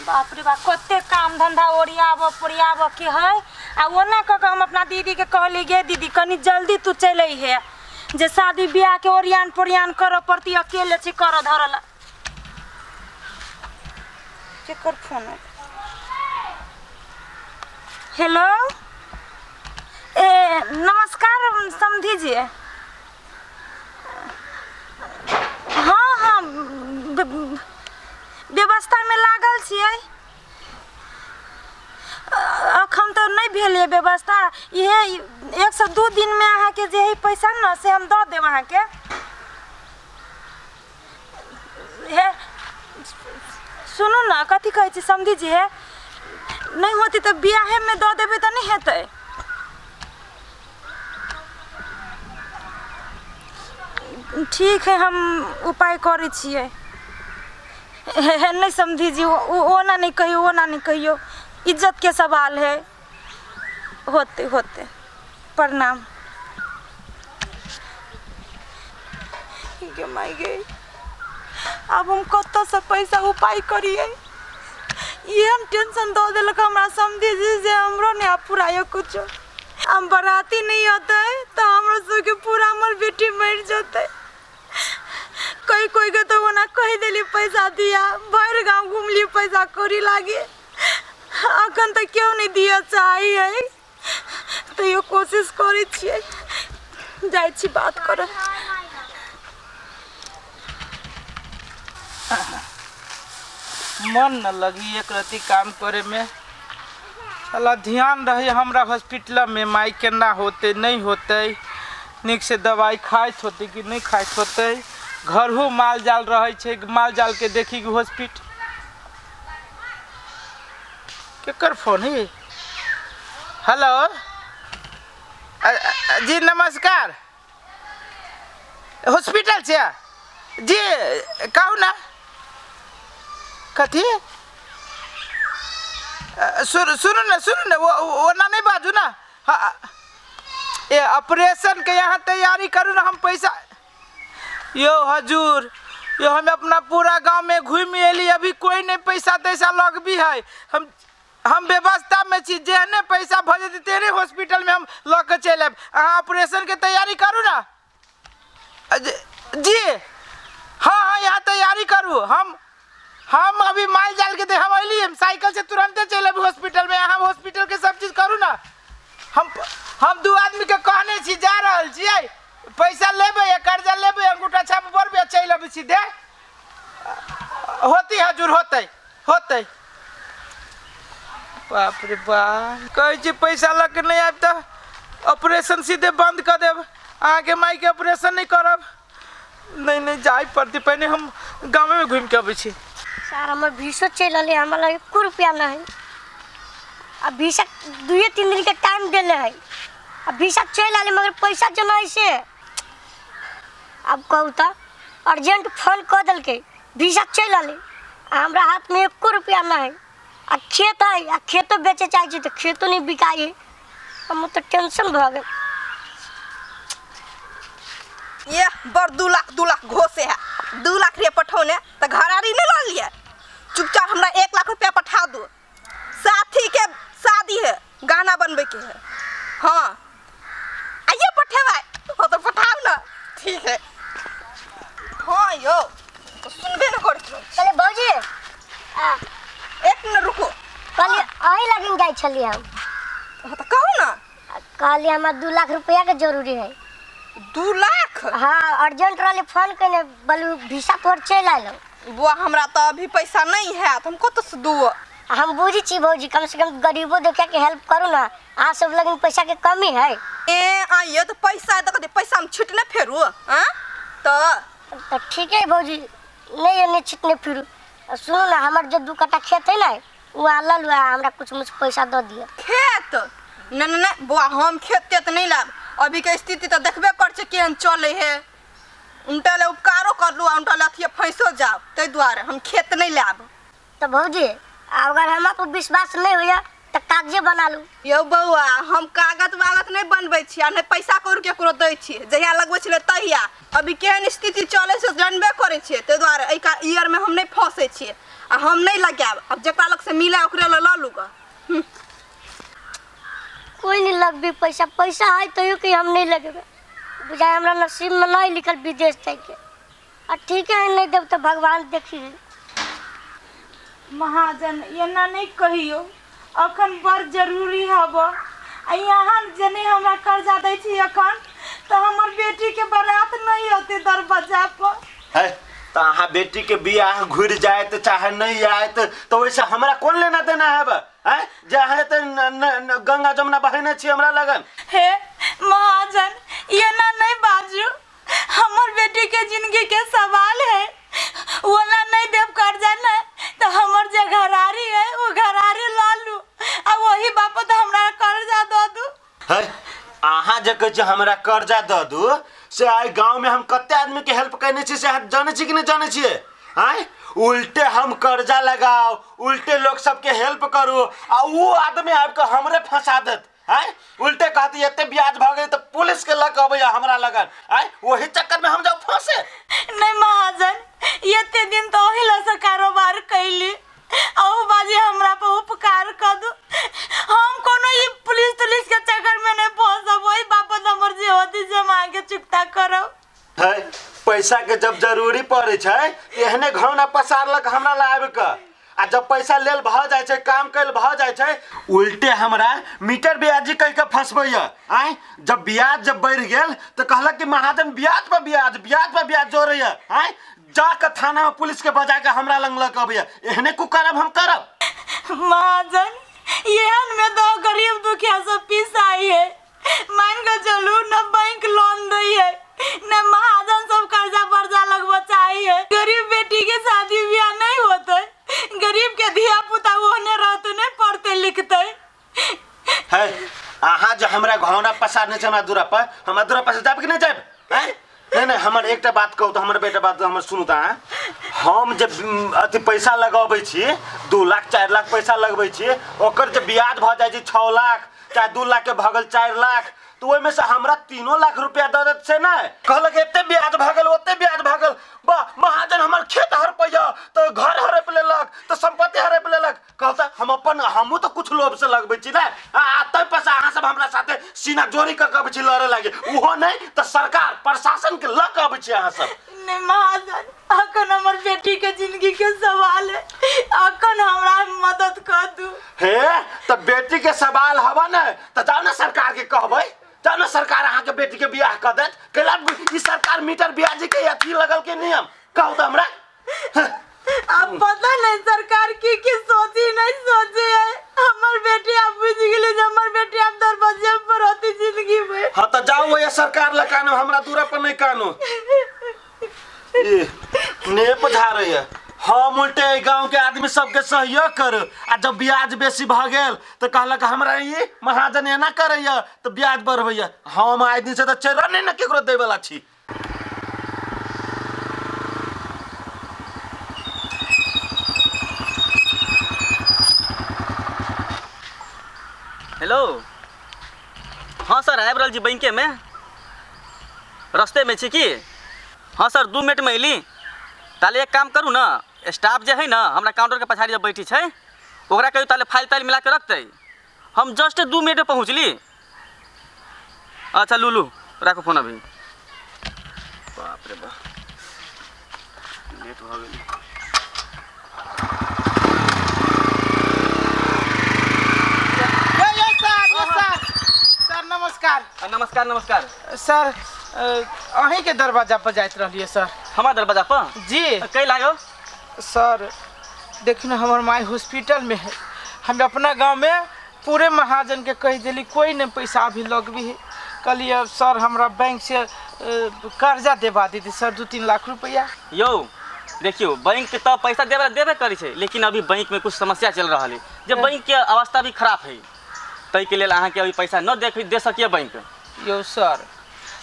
बाप रे बाप, कते काम धंधा ओरियाबऽ पोरियाबऽ के है। आ ओना कऽ कऽ हम अपना दीदीके कहली, गे दीदी कनि जल्दी तू चलि अइहे जे शादी बियाहके ओरियान पोरियान करऽ पड़तै, अकेले छी करऽ धरऽ ला। केकर फोन है? हेलो, ए नमस्कार समधी जी। हँ हँ, व्यवस्थामे लागल छियै। अखन तऽ नहि भेल यऽ व्यवस्था। इहे 1 से 2 दिनमे अहाँके जे हइ पैसा ने से हम दऽ देब अहाँके। हे सुनू ने, कथी कहै छी समधी जी, हे नहि होतै तऽ बियाहेमे दऽ देबै तऽ नहि हेतै? ठीक है, हम उपाय करै छियै। हे हे नहि समधी जी, ओना नहि कहियौ, ओना नहि कहियौ, इज्जतके सवाल है। होतै होतै, प्रणाम। गे माय गे, आब हम कतऽसँ पैसा उपाय करियै? एहन टेंशन दऽ देलक हमरा समधी जी जे हमरो नहि आब फुराइए कुछो। हम बराती नहि अतै तऽ हमरो सबके पूरा हमर बेटी मरि जेतै। कोई कोई के तऽ ओना कहि देली पैसा दिया, भरि गाँव घुमली पैसा कौड़ी लागी, अखन तऽ केओ नहि दिअ चाही है। तैयो कोशिश करै छियै, जाइ छी बात करऽ। मन न लगी एक रति काम करे में। साला ध्यान रहे हमरा हॉस्पिटल में, माई केना होते नहीं होते, नीक से दवाई खाइत होते कि नहीं खाइत होते। घरहु माल जाल रहे छै, माल जाल के देखी कि हॉस्पिटल। केकर फोन है? हेलो जी, नमस्कार, हॉस्पिटल से जी, कहू ना। कथी? सुनू ने, सुनू ने, ओना नहीं बाजू ना। हाँ, ए ऑपरेशन के यहाँ तैयारी करू ना, हम पैसा यो हजूर यो हम अपना पूरा गांव में घूमि एली, अभी कोई नहीं पैसा तैसा लग भी है। हम व्यवस्था में छी, जेहने पैसा भऽ जेतै तेहने हॉस्पिटल में हम लऽ के चलि आयब। अहाँ ऑपरेशन के तैयारी करू ना। जी हाँ हाँ, यहाँ तैयारी करू। हम अभी माल जाल के दे हम अयली, हम साइकिल से तुरंते चलि अयबै हॉस्पिटल में। अहाँ हॉस्पिटल के सब चीज करू ना। हम दू आदमी के कहने छी, जा रहल छियै, पैसा लेबै या कर्जा लेबै, अंगूठा छाप भरबै आ चलि अबै सीधे। होती हजूर, होतै होतै। बाप रे बाप, कहै छी पैसा लऽ के नहि आयब तऽ ऑपरेशन सीधे बंद कऽ देब, अहाँके मायके ऑपरेशन नहि करब। नहि नहि, जाय पड़तै, पहिने हम गामेमे घुमि कऽ अबै छी। सर हमर भीसो चलि रहलै, हमरा लग एको रुपया नहि है। आ भीसा 2-3 दिन के टाइम देले है, आ भीसा चलि आले मगर पैसा जमा है से। अब कहू तऽ अर्जेंट फोन कऽ देलकै, भीसा चलि आले आ हमरा हाथमे एको रुपया नहि है। आ खेत है, आ खेतो बेचे चाहै छी तऽ खेतो नहि बिकाइ है। हमर तऽ टेंशन भऽ गेल। ये बड़ 2 लाख 2 लाख घोसे है। 2 लाख रुपया पठौने तऽ घरारी नहीं लऽ लिए। चुपचाप हमरा 1 लाख रुपया पठा दो, साथी के शादी है, गाना बनबे के है। हाँ आइए पठेबै हो तो पठाओ ना। ठीक है। हाँ यो तो सुनबे न करत। कहलियै भौजी आ। एक मिनट रुको। कहलियै अहीं लगिन जाइ छलियै हम। हाँ तो कहू ना। कहलियै हमरा 2 लाख रुपया के जरूरी है। 2 लाख? हाँ, अर्जेंट रहले, फोन केने बोलू भिसा तोहर चलि आयलो। बुआ हमरा तो अभी पैसा नहीं है तो हम कतऽ से दूओ? हम बुझी छी भौजी, कम से कम गरीबो दुखिया के हेल्प करू ना। अहाँ सब लगिन पैसा के कमी है? ए आइए तो पैसा है तो कथी पैसा हम छीटने फेरू हाँ तो। तो ठीक है भौजी, नहीं एने छिटने फिरू। आ सुनू ना, हमर जो 2 कट्ठा खेत है ना वो अहाँ लऽ लू आ हमरा कुछ मुछ पैसा दऽ दिअ। खेत? नहीं नहीं नहीं बुआ, हम खेत तेत नहीं लाब। अभी के स्थिति तो देखबे कर छै केहन चले है। उनटा ले उपकारो कर लू आ उनटा ले अथिए फंसो जाओ, ताहि दुआरे हम खेत नहीं लाब। तऽ भौजी अगर हमरा पर विश्वास नहीं होइए तऽ कागजे बना लू। यौ बौआ, हम कागज वागज नहीं बनबै छी आ नहि पैसा कौड़ी केकरो दै छी। जहिया लगबै छलै तहिया। अभी केहन स्थिति चलै छै जानबे करै छियै, ताहि दुआरे एहि ईयरमे हम नहि फंसै छियै। आ हम नहीं लगायब। अब जकरा लग से मिले ओकरे लग लऽ लू ग। कोई नहीं लगबी पैसा, पैसा है तैयो कि हम नहीं लगबे, बुझाए हमरा नसीब में नहीं लिखल विदेश जाइके। आ ठीक है नहीं देब तो भगवान देखी। महाजन एना नहीं कहियो, अखन बड़ जरूरी हब। आ यहाँ जे नहीं हमरा कर्जा दै छी अखन तो हमर बेटी के बारात नहीं होते दरवाजा पर। है तो अहाँ बेटी के बियाह घुर जायत चाहे नहीं आयत तो वैसे हमरा कौन लेना देना है बा? हैं जे अहाँ तऽ गंगा जमुना बहेने छी हमरा लगन। हे महाजन एना नहीं बाजू, हमर बेटी के जिंदगी के सवाल है। ओना नहीं देव कर्जा न तो हमर जे घरारी है वो घरारी ला लू आ वही बापत हमरा कर्जा दऽ दू। है अहाँ जे कहै छी हमरा कर्जा दऽ दू से आइ गाँव में हम कते आदमी के हेल्प कयने छी से अहाँ जानै छी कि नहि जानै छियै? आँय उल्टे हम कर्जा लगाओ, उल्टे लोग सबके हेल्प करू आ उ आदमी आबि कऽ हमरे फंसा देत। आँय उल्टे कहती एते ब्याज भऽ गेल तऽ पुलिस के लऽ कऽ अबैया हमरा लगन। आँय ओही चक्कर में हम जाउ फंसे। नहीं महाजन एते दिन तो ओही लऽ से कारोबार कैली, अहू बाजी हमरा पर उपकार कर दू। हम कोनो ई पुलिस तुलिस के चक्कर में नहीं फंसब, वही बापत हमर जे होती से हम आगे चुकता करब। है पैसा के जब जरूरी पड़े छै एहने घौना पसारलक हमरा ला आबि कऽ, आ जब पैसा लेल भऽ जाइ छै काम कैल भऽ जाइ छै उल्टे हमरा मीटर ब्याजी कहि कऽ फंसबैया। आँय जब ब्याज जब बढ़ि गेल तऽ कहलक कि महाजन ब्याज पर ब्याज ब्याज पर ब्याज जोड़ैया। आँय जा कऽ थाना में पुलिस के बजा कऽ हमरा लग लऽ कऽ अबैया, एहने कुकरब हम करब। महाजन एहन में तो गरीब दुखिया सब पिसाई है, मान के चलू न बैंक लोन दै है न महाजन सब कर्जा वर्जा लगबऽ चाही है। गरीब बेटी के शादी ब्याह नहीं होते, गरीब के धिया पुता ओहने रहते नहीं पढ़ते लिखते। है अहाँ जे हमरा घौना पसारने छै हमरा दूरा पर, हमरा दूरा पर से जायब कि नहीं जायब? हैं? नहीं नहीं हमर एकटा बात कहू तऽ हमर बेटा बात हमर सुनू तऽ अहाँ। हम जे अथी पैसा लगबै छी 2 लाख 4 लाख पैसा लगबै छी, ओकर जे ब्याज भऽ जाइ छै 6 लाख चाहे 2 लाख के भऽ गेल 4 लाख, तऽ ओहिमे से हमरा 3 लाख रुपया दऽ देत से नहि। कहलक एते ब्याज भऽ गेल ओते ब्याज भऽ गेल, वाह महाजन हमर खेत हड़पैया तऽ घर हड़प लेलक तऽ संपत्ति हड़प लेलक। कहता हम अपन हमहूँ तऽ कुछ लोभ से लगबै छी ने, आ ताहि पर से अहाँ सब हमरा साथे सीना जोड़ी कऽ अबै छी लड़े लागे, ओहो नहि तऽ सरकार प्रशासन के लऽ कऽ अबै छी अहाँ सब। नहीं महाजन अखन हमर बेटी के जिंदगी के सवाल है, अखन हमरा मदद कर दू। हे तऽ बेटी के सवाल हवा ने तऽ जाउ ने सरकार के कहबै, जाउ ने सरकार अहाँ के बेटी के बियाह कऽ देत। कैला ई सरकार मीटर ब्याजी के अथी लगल के नियम कहू तऽ हमरा। अब पता नहीं सरकार की की सोची नहीं सोची है, हमर बेटी अब बुझ गेली जे हमर बेटी अब दरवाजे पर होती जिंदगी में। हाँ तो जाओ वही सरकार ल कानो, हमरा दूरा पर नहीं कानो। ए नेप झाड़े है हम उल्टे एहि गांव के आदमी सबके सहयोग करू, आ जब ब्याज बेसी भऽ गेल तऽ कहलक हमरा ई महाजन एना करैया तऽ ब्याज बढ़बैया। हम आइ दिन से तऽ चेरा नहि ने केकरो दैवला छी। हेलो हाँ सर आबि रहल छी बैंकेमे, रस्तेमे छी की? हाँ सर 2 मिनटमे अयली। ताले एक काम करू ने, स्टाफ जे है ने हमरा काउंटरके पछाड़ी जे बैठी छै ओकरा कहियौ ताले फाइल ताइल मिलाके रखतै। हम जस्ट 2 मिनटमे पहुँचली। अच्छा लू लू राखू फोन अभी। बाप रे बाप लेट भऽ गेलै। यो सर, यो सर, सर नमस्कार। नमस्कार नमस्कार। सर अहीं के दरवाजा पर जाइत रहलियै सर। हमार दरवाजा पर? जी। कै लागो? सर देखियौ ने हमर my hospital में है, हम अपना गांव में पूरे महाजन के कहि देली कोई नहीं पैसा अभी लगबी है। कहलिए सर हमरा बैंक से कर्जा देवा दीदी सर 2-3 लाख रुपया। यौ देखियौ बैंक के तऽ पैसा देबे देबे करै छै, लेकिन अभी बैंक में कुछ समस्या चल रहा है जे बैंक के अवस्था भी खराब है, ताहिके लेल अहाँके अभी पैसा न दे सकिए बैंक। यौ सर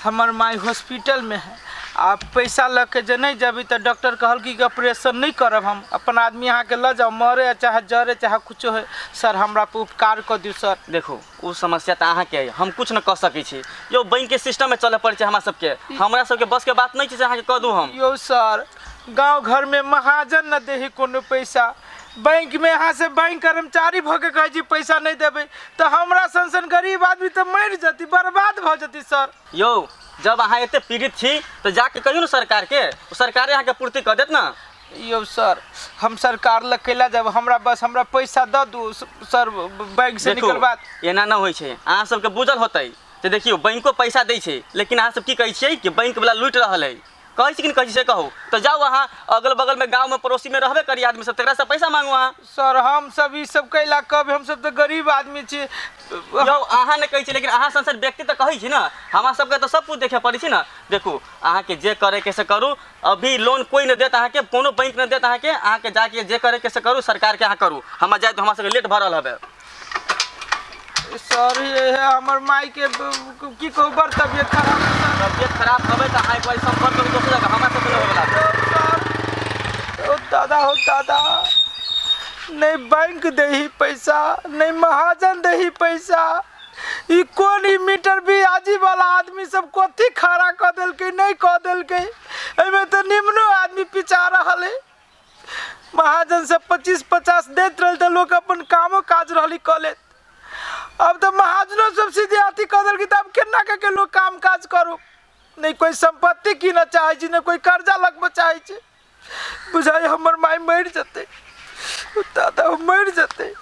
हमर my hospital में है, आ पैसा लऽ के जे नहीं जबी तऽ डॉक्टर कहल कि ऑपरेशन नहीं करब हम, अपन आदमी अहाँके लऽ जाओ, मरे चाहे जरे चाहे कुछो है सर हमरा पर उपकार कऽ दियौ सर। देखू ओ समस्या तऽ अहाँके है, हम कुछ न कऽ सकै छी यौ, बैंक के सिस्टम में चलऽ पड़ै छै हमरा सबके, हमरा सबके बस के बात नहीं छै से अहाँके कऽ दू हम। यौ सर गाँव घरमे महाजन न देही कोनो पैसा। बैंकमे अहाँ से बैंक कर्मचारी भऽ के कहै छी पैसा नहि देबै तऽ हमरा सन सन गरीब आदमी तऽ मरि जेती, बर्बाद भऽ जेती सर। यौ जब अहाँ एते पीड़ित छी तऽ जाके कहियौ ने सरकारके, ओ सरकारे अहाँके पूर्ति कऽ देत ने। यौ सर, हम सरकार लग कैला जायब? हमरा बस हमरा पैसा दऽ दू सर, बैंक से देखू निकलबा। एना नहि होइ छै, अहाँ सबके बुझल होतै तऽ देखियौ बैंको पैसा दै छै, लेकिन अहाँ सब की कहै छियै कि बैंकवला लूटि रहल है, कहै छी कि नहि कहै छी से कहू तऽ। जाउ अहाँ अगल बगलमे गाँवमे पड़ोसीमे रहबे करी आदमी सब, तकरासँ पैसा मांगू अहाँ। सर, हम सब ई सब कैला कहबै? हम सब तऽ गरीब आदमी छी। यौ अहाँ नहि कहै छी, लेकिन अहाँ सन सन व्यक्ति तऽ कहै छी ने। हमरा सबके तऽ सब कुछ देखे पड़ै छै ने। देखू अहाँके जे करैके से करू, अभी लोन कोइ नहि देत अहाँके, कोनो बैंक नहि देत अहाँके। अहाँके जाके जे करैके से करू, सरकारके अहाँ करू। हमरा जाइत हमरा सबके लेट भऽ रहल हबे। सर, ये हमर माई के की कहू, बड़ तबियत खराब है सर। तबियत खराब हबे तऽ अहाँ एक बार संपर्क करू दोसर जगह, हमरा सबके नहि होबे। सर, ओ दादा हो दादा, नहीं बैंक देही पैसा, नहीं महाजन देही पैसा, ई कोन ई मीटर बियाजी वाला आदमी सब कथी खड़ा कऽ देलकै, नहि कऽ देलकै। एहिमे तऽ निम्नो आदमी पिचा रहल है। महाजन से 25-50 दैत रहल तऽ लोक अपन कामो काज रहली कऽ लेत, अब तऽ महाजनो सब सीधे अथी कऽ देलकै, तऽ आब केना कऽ के लोक काम काज करू? नहि कोइ सम्पत्ति कीनऽ चाहै छै, नहि कोइ कर्जा लगबऽ चाहै छै। बुझाइ हमर माय मरि जेतै, दादा मरि जेतै।